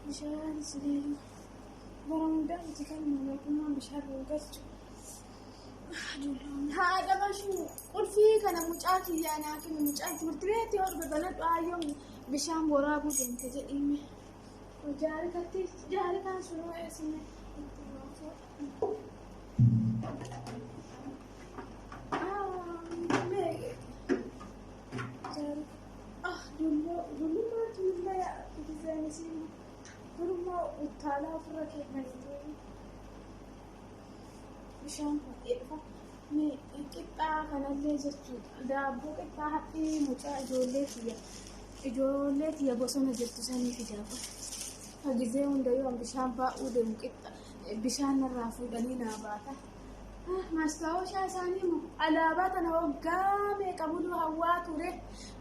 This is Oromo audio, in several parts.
Bishaan sileeyyuu bara hundaa miti kan mootummaan bishaan nuu galchu. Haadha bashuu qulfii kana mucaa kiyyaa naa kennu mucaan timirti beetii ol babanadhu aayyoon bishaan waraabuu deemte jedhiime. Jaarikatti jaarikaan sunuu eessime. Dullummaatu illee giseenisii durummaa utaalaa ofirra kennanii bishaan fuudhee dhufa. Qixxaa kanallee jechuudha. Daabboo qixxaa haphii mucaa ijoollee tiyya ijoollee tiyya bosona jirtu sanii fidaa. Gizee hundayyuu bishaan baa'uu deemu qixxa bishaan narraa fuudhanii naa baata. Mastaawoshaa isaanii moo alaabaa tana waggaa meeqa buluu hawwaa ture.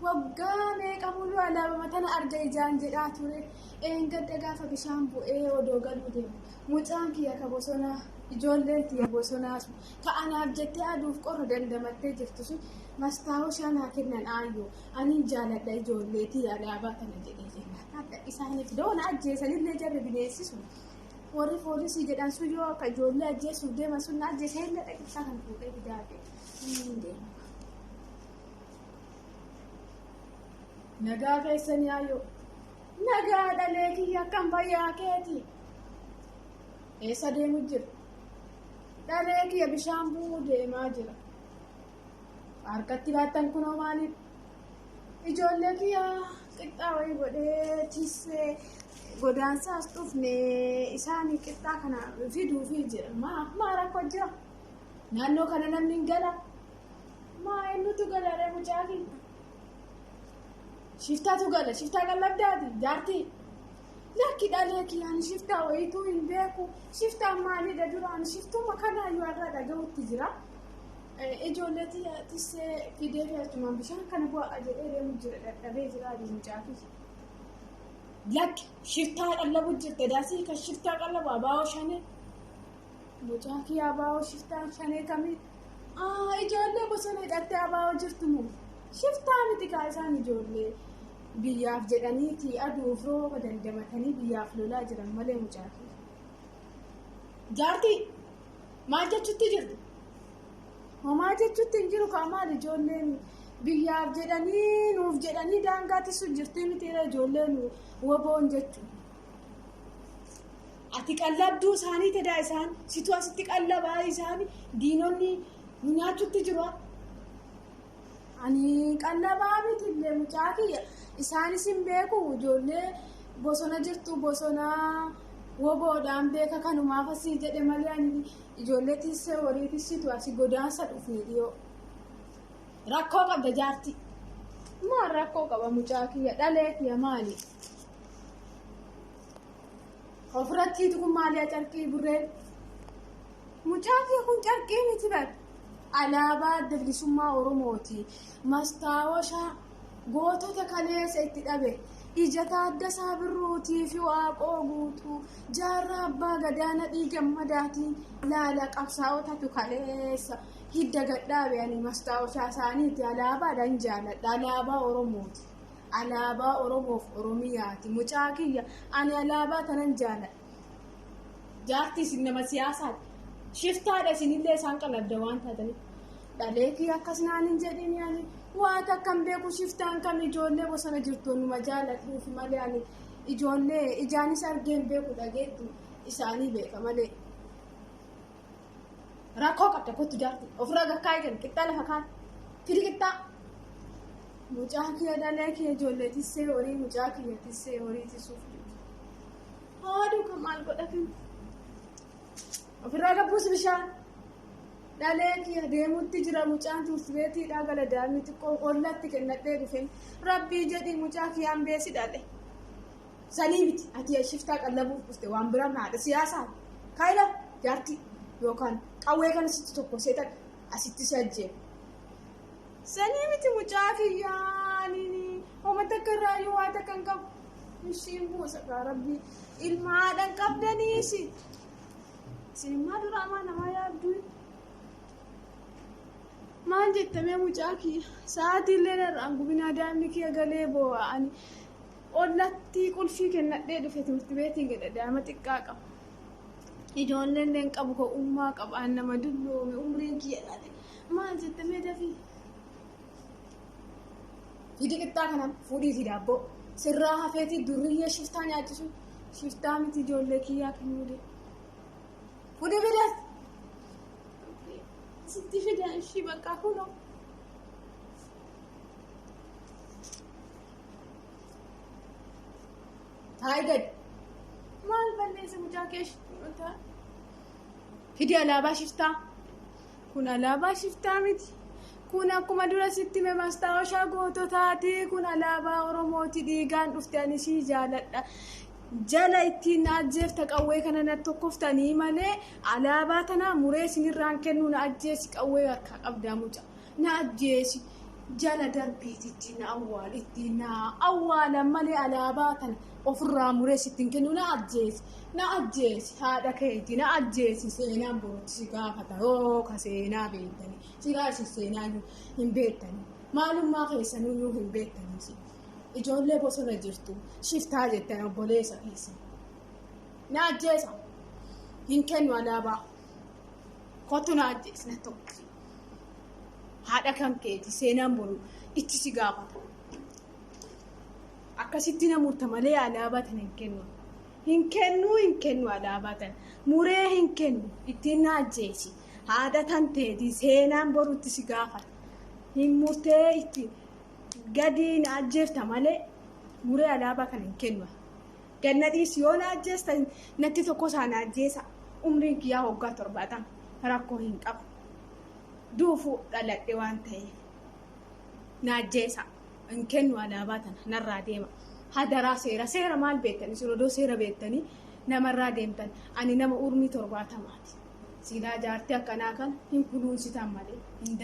Waggaa meeqa buluu alaabama tana arga ijaan jedhaa ture. Eengadda gaafa bishaan bu'ee odoo galuu deemu. Mucaan kiyya ka bosonaa ijoolleen tiyya bosonaa sun ka anaaf jettee aduuf qorra dandamattee jirtu sun mastaawoshaa naa kennan aayyoo anin jaaladha ijoollee tiyya alaabaa tana jedhee jennaan. Hadha isaaniif doona ajjeesanillee jarri bineensi sun. Warri poolisii jedhan sun yoo akka ijoollee ajjeesuuf deeman sun na ajjeesa illee dhaqichaa kan fuudhee fidaa fi hin deema. Nagaa keessanii aayyoo. Nagaa dhalee kiyya akkam fayyaa keeti. Eessa deemu jira? Dhalee kiyya bishaan bu'uu deemaa jira. Harkatti baattan kunoo maaliif? Ijoollee kiyya qixxaa wayii godhee tissee godaansaas dhufne isaanii qixxaa kana fiduufii jira. Maa maa rakkoo jira? Naannoo kana namni hin gala. Maa eenyutu gala ree mucaa kiyya? Shiftaatu gala. Shiftaa qallabdaati jaartii. Lakki dhalee kiyya ani shiftaa wayiituu hin beeku. Shiftaan maalidha duraan shiftuma kanaayyuu har'a dhaga'utti jira. Ijoollee tiyya tissee fidee fi achumaan bishaan kana bu'aa jedhee deemu jira dadhabee jira adii mucaa kiyya. Lakki shiftaa qallabu jirte daasii kan shiftaa qallabu abaa'oo shanee. Mucaa kiyya abaa'oo shiftaa shanee kamii? Ijoollee bosona hidhattee abaa'oo jirtu moo? Shiftaa miti kaa isaan ijoollee biyyaaf jedhaniiti aduuf rooba dandamatanii biyyaaf lolaa jiran malee mucaa kiyya. Jaartii maal jechutti jirtu? Homaa jechutti hin jiru kaa maal ijoolleen biyyaaf jedhanii nuuf jedhanii daangaa tissu jirtii mitiira ijoolleen woboon jechu. Ati qallabduu isaanii tedaa isaan situ asitti qallabaa isaan diinonni nu nyaachutti jiru. Ani qallabaa miti illee mucaa kiyya isaanis hin beeku ijoollee bosona jirtu bosona woboodhaan beeka kanumaaf asii jedhe malee ani ijoollee tissee horii tissitu asii godaansa dhufne dhiyoo. Rakkoo qabda jaartii. Maal rakkoo qaba mucaa kiyya dhalee kiyya maali? Ofirratti kun maali carqii burreen? Mucaa kiyya kun carqii miti bar. Alaabaa adda bilisummaa Oromooti. Mastaawoshaa gootota kaleessa itti dhabe. Ija Taaddasaa Birruutii fi Waaqoo Guutuu jaarraa abbaa gadaa Nadhii Gammadaatiin laala qabsaa'otatu kaleessa hidda gadhaabe ani mastaawoshaa isaaniiti alaabaadhaan jaaladha alaabaa Oromooti. Alaabaa Oromoof Oromiyaati. Mucaa kiyya ani alaabaa tanan jaaladha. Jaartii isin nama siyaasaati. Shiftaadha isinillee isaan qalabda waan taataniif. Dhalee kiyya akkas naan hin jedhini ani waa takka hin beeku shiftaan kam ijoollee bosona jirtu numa jaaladhuufi malee ani ijoollee ijaanis argee hin beeku dhageettu isaanii beeka malee. Rakkoo qabda kottu jaartii ofirraa gakkaa'ee jenna qixxaa lafa kaa'e fidi qixxaa. Mucaa kiyya dhalee kiyya ijoollee tissee horii mucaa kiyya tissee horii tisuuf jiru. Haaduu kan maal godhatan? Ofirraa gabbuus bishaan. Dhalee kiyya deemutti jira mucaan tursibeetiidhaa gala daa'imni xiqqoo ollatti kennadhee dhufe. Rabbii jedhii mucaa kiyyaan beesi dhale. Sanii miti ati shiftaa qallabuuf dhufte waan biraa haadha siyaasaa. Kaayila jaartii yookaan qawwee kana sitti tokko seetan asitti si ajjeefu. Sanii miti mucaa kiyyaa homa takka irraayyuu waa takka hin qabu. Ishiin buusa kaa rabbii ilma haadha hin qabdaniisi. Isin immoo dura amaa namaa yaadduu. Maal jettamee mucaa kiyya sa'aatii illee narraan gubinaa daa'imni kiyya galee boo'a ani. Ollatti qulfii kennadhee dhufe timirti beetiin jedhe daa'ima xiqqaa qaba. Ijoolleen leen qabu ko ummaa qaba an nama dulloome umriin kiyya dhaate. Maal jette mee dafii? Fidi qixxaa kana fuudhiiti daabboo. Sirraa hafeetii durriyyee shiftaa nyaachisu. Shiftaa miti ijoollee kiyyaa kennuu dee. Fuudhii fidas. Sitti fida ishii bakka kunoo. Taa'i gadi. Maal balleessa mucaa kee Fidi alaabaa shiftaa. Kun alaabaa shiftaa miti. Kun akkuma dura sitti hime mastaawashaa goototaati. Kun alaabaa Oromooti dhiigaan dhufte ani sii jaaladha. Jala ittiin na ajjeefta qawwee kana na tokkoftanii malee alaabaa tanaa muree isinirraan kennuu na ajjeesi qawwee harkaa qabdaa mucaa. Na ajjeesi jala darbiiti ittiin na awwaal ittiin na awwaalan malee alaabaa tana ofirraa muree sitti hin kennu na ajjeesi na ajjeesi haadha keeti na ajjeesi seenaan borutti si gaafata yoo ka seenaa beektanii silaa isin seenaa iyyuu hin beektanii maalummaa keessaniyyuu hin beektanii si ijoollee bosona jirtu shiftaa jettan obboleessa keessan na ajjeesa hin kennu alaabaa kottu na ajjeesi na tokko haadha kan keeti seenaan boru itti si gaafata. Akkasitti na murta malee alaabaa tana hin kennu. Hin kennu hin kennu alaabaa tana. Muree hin kennu ittiin na ajjeesi. Haadha tan teeti seenaan boru itti si gaafata. Hin murtee itti gadi na ajjeefta malee muree alaabaa kana hin kennu. Ganna dhiisi yoo na ajjeesta natti tokko isaa na ajjeesa. Umriin kiyyaa waggaa 70 rakkoo hin qabu. Duufu dhaladhe waan ta'eef na ajjeesa hin kennu alaabaa tana narraa deema hadaraa seera seera maal beektan isin odoo seera beektanii namarraa deemtan ani nama urmii 70ti silaa jaartii akkanaa kan hin kunuunsitan malee hin.